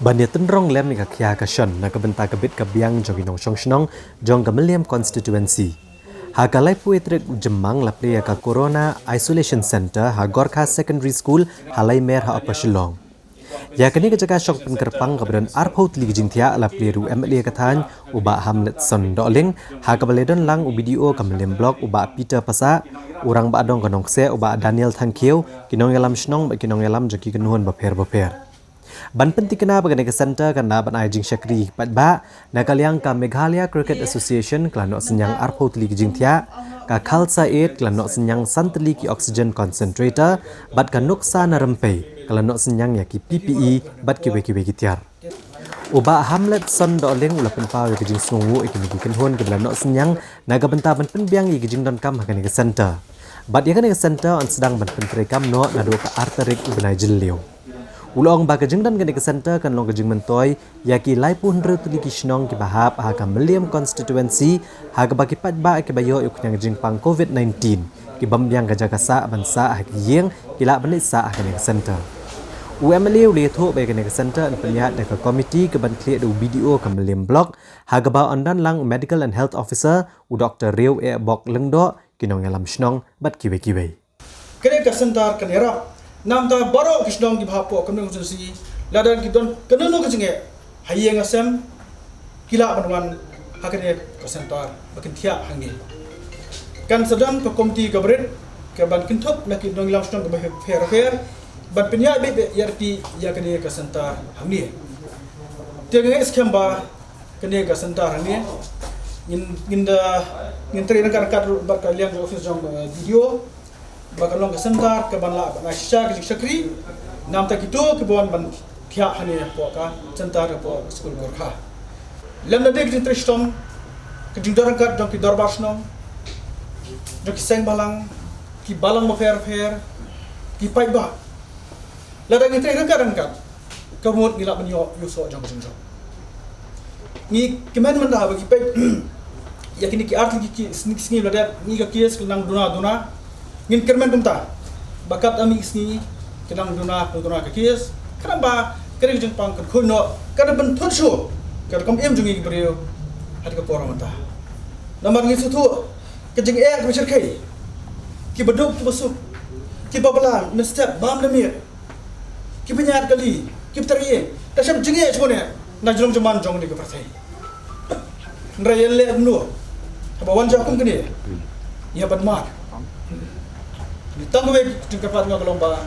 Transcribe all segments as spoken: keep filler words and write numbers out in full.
Ban ïa tynrong lem ïa ka khia ka shon na ka bynta ka bit ka biang jong ki nongshong shnong jong ka Mylliem constituency. Ha ka laiphew tarik u Jymmang la plie ïa ka Corona Isolation Centre ha Gorkha Secondary School ha Laimer ha Upper Shillong. Ïa kane ka jaka shong pynkyrpang kaba don arphew tylli ki jingthiah la plie da u M L A ka thaiñ u Bah Hamletson Dohling, ha kaba la don lang u B D O ka Mylliem Block u Bah Peter Passah, u Rangbah Dong ka Nongkseh u Bah Daniel Thangkhiew, ki nongïalam shnong bad ki nongïalam jong ki kynhun bapher bapher. Ban pynthikna ba kane ka centre kan lah ban ai jingshakri paidbah, na ka liang ka Meghalaya Cricket Association ka la noh synñiang arphew tylli ki jingthiah, ka Khalsa Aid ka la noh synñiang san tylli ki oxygen concentrator, bad ka Nuksa na Rympei ka la noh synñiang ïa ki P P E bad kiwei kiwei ki tiar. U Bah Hamletson Dohling u la pynpaw ïa ka jingsngewnguh ïa kine ki kynhun kiba la noh synñiang na ka bynta ban pynbiang ïa ki jingdonkam ha kane ka centre. Bad ïa kane ka centre yn sdang ban pyntreikam noh naduh ka ar tarik u bnai Jylliew. U la ong ba ka jingdon kane ka centre kan long ka jingmyntoi ïa ki laiphew hynriew tylli ki shnong kiba hap ha ka Mylliem constituency, ha kaba ki paidbah kiba ïoh ïa u khñiang jingpang COVID nineteen ki bym biang ka jaka sah ban sah ha ki ïing ki lah ban leit sah ha kane ka centre. U M L A u la ïathuh ba ïa kane ka centre yn pynïaid da ka komiti kaban khlieh da u B D O ka Mylliem Block, ha kaba yn don lang u Medical and Health Officer, u Doktor Riewehbok Lyngdoh, ki nongïalam shnong bad kiwei kiwei. Kane ka centre kan ïarap namta baroh ki shnong kiba hapoh kane ka constituency, lada ki don kano kano ka jingeh ha ïing ha sem, ki lah ban wan ha kane ka centre ba kin thiah hangne. Kan sa don ka komiti kaba rit kaban kynthup na ki nongïalam shnong kiba pher pher ban pynïaid beit beit ïa kane ka centre hangne. Te nga ngeit skhem ba kane ka centre hangne ngin, ngin da, ngin trei ryngkat ryngkat ruh bad ka liang jong office jong, eh, B D O, ba kan long ka centre kaban lah ban ai shisha ka jingshakri namta kito kiba wan ban thiah hangne hapoh ka centre hapoh skul Gorkha. Lem da dei ka jingtrei shitom, ka jingdon ryngkat jong ki dorbar shnong, jong ki seng balang, ki balang bapher bapher, ki paidbah. Lada ngi trei ryngkat ryngkat, ka mut ngi lah ban ïoh ïa u soh jong ka jingjop. Ngi kmen mynta ba ngi peit ïa kine ki ar tylli ki sngi, sngi ba la dep, ngi ka case ka nang duna duna. Ngin kyrmen kumta ba katto katne sngi ka nang duna duna ka case. Khnang ba kane ka jingpang kan khuid noh, kan da pynthut shuh ka rukom im jong ngi ki briew ha kata ka por mynta. Namar ngi sngewthuh ka jingeh kaba shyrkhei, kiba duk kiba suk, kiba bylla mynstep bam da miet, kiba ñiad kali, kiba trei ïing, da shah jingeh shibun eh na jrong jingman jong kane ka pyrthei. Hynrei ïaleh kumno haba wan jia kum kane, ïa ban mad. Ngi tang kawei ka jingkyrpad nga ka long ba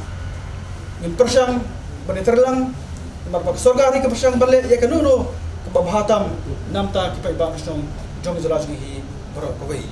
ngin pyrshang ban ïatrei lang, namar ba ka sorkar hi ka pyrshang ban leh ïa kano kano kaba bha tam namta ki paidbah shnong jong ka jylla jong ngi hi baroh kawei.